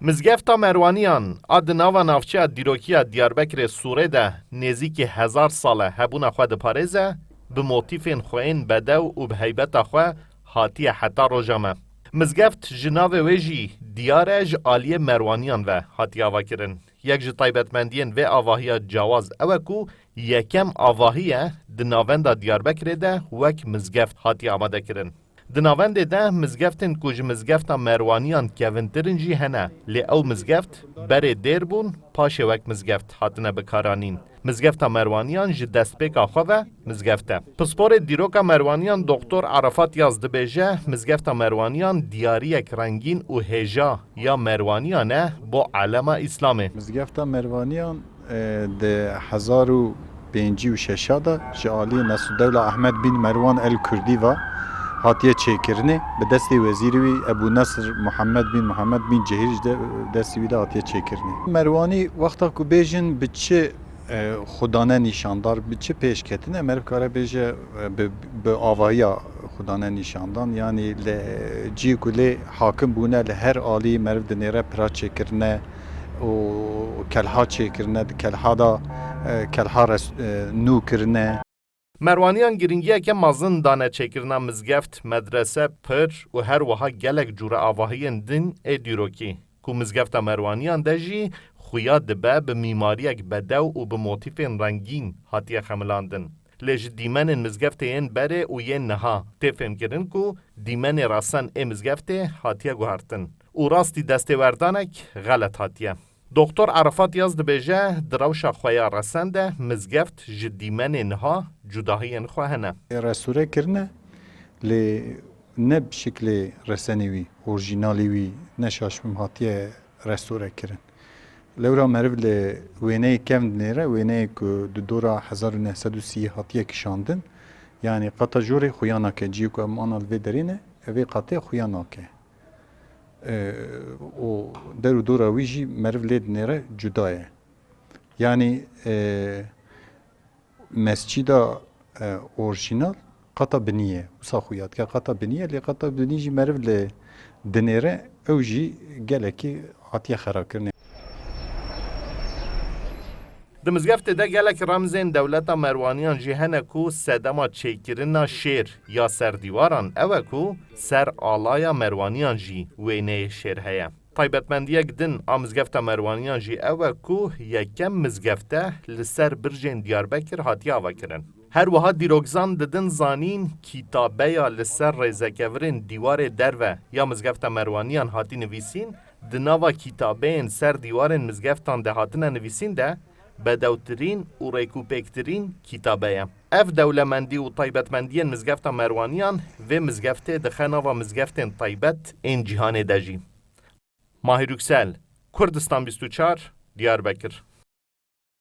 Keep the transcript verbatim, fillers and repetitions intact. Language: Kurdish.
Mizgefta Merwaniyan a di nava navçeya dîrokiya Diyarbekirê Sûrê de nêzîkî hezar sal e hebûna xwe diparêze, bi motîfên xwe yên bedew û bi heybeta xwe hatiye heta roja me. Mizgeft ji navê wê jî diyar e ji aliyê Merwaniyan ve hatiye avakirin. Yek ji taybetmendiyên vê avahiya cawaz ew e ku yekem avahî ye di navenda Diyarbekirê de wek mizgeft hatiye amadekirin. Di navendê de mizgeftên ku ji mizgefta Merwaniyan kevintir in jî hene, lê ew mizgeft berê dêr bûn, paşê wek mizgeft hatine bikaranîn. Mizgefta Merwaniyan ji destpêka xwe ve mizgeft e. Pisporê dîroka Merwaniyan Doktor Arafat Yaz dibêje, mizgefta Merwaniyan diyariyek rengîn û hêja ya Merwaniyan e bo alema Îslamê. Mizgefta Merwaniyan, e, di hezar û pêncî û şeş de ji alî Nesrudewla Ahmed bin Merwan el Kurdî ve hatiye çêkirinê, bi destê wezîrê wî Ebû Nesr Muhammed bin Muhammed bin Cehîr ji de, destê wî de hatiye çêkirinê. Merwanî wexta ku bêjin bi çi, e, xwe dane nîşandar, bi çi pêş ketine, meriv kare bêje, e, bi, bi avahiya xwe dane nîşandan, yanî li cî ku lê hakim bûne, li her alî meriv dinêre pira çêkirine û kelha çêkirine, di kelha de, e, kelha res-, e, nû kirine. Merwaniyan giringiyeke mezin dane çêkirina mizgeft, medrese, pir û her wiha gelek cûre avahiyên din ê dîrokî, ku mizgefta Merwaniyan de jî xuya dibe bi mîmariyek bedew û bi motîfên rengîn hatiye xemilandin. Lê ji dîmenên mizgeftê yên berê û yên niha tê fêmkirin ku dîmenê resen ê mizgeftê hatiye guhertin û rastî destêwerdanek xelet hatiye. Doktor Arafat Yaz dibêje, di rewşa xwe ya resen de mizgeft ji dîmenê niha cudahiyên xwe hene. Restore kirine, lê ne bi şiklê resenê wî, orjînalê wî, ne şaş bim hatiye restore kirin. Lewra meriv li wêneyê kevn dinêre, wêneyê ku di dora hezar û neh sed û sî hatiye kişandin, yanî qata jorê xuya nake, ciyê ku em ana li vê derê ne, evê qatê xuya nake. E, û der û dora wî jî meriv lê dinêre cuda ye. Yanî, e, mescîda, e, orjînal qata binî ye. Wisa xuya dike qata binî ye, lê qata binî jî meriv li dinêre, ew jî gelekî hatiye xerakirinê. Di mizgeftê de gelek remzên dewleta Merwaniyan jî hene ku sedema çêkirina şêr ya ser dîwaran ew e ku ser alaya Merwaniyan jî wêneyê şêr heye. Taybetmendiyek din a mizgefta Merwaniyan jî ew e ku yekem mizgeft e li ser bircên Diyarbekir hatiye avakirin. Her wiha dîrokzan didin zanîn, kîtabeya li ser rêzekevirên dîwarê derve ya mizgefta Merwaniyan hatî nivîsîn, di nava kîtabeyên ser dîwarên mizgeftan de hatine nivîsîn de bedewtirîn û rêkûpêktirîn kîtabe ye. Ev dewlemendî û taybetmendiyên mizgefta Merwaniyan vê mizgeftê dixe nava mizgeftên taybet ên cîhanê de jî. Mahir Yüksel, Kurdistan bîst û çar, Diyarbekir.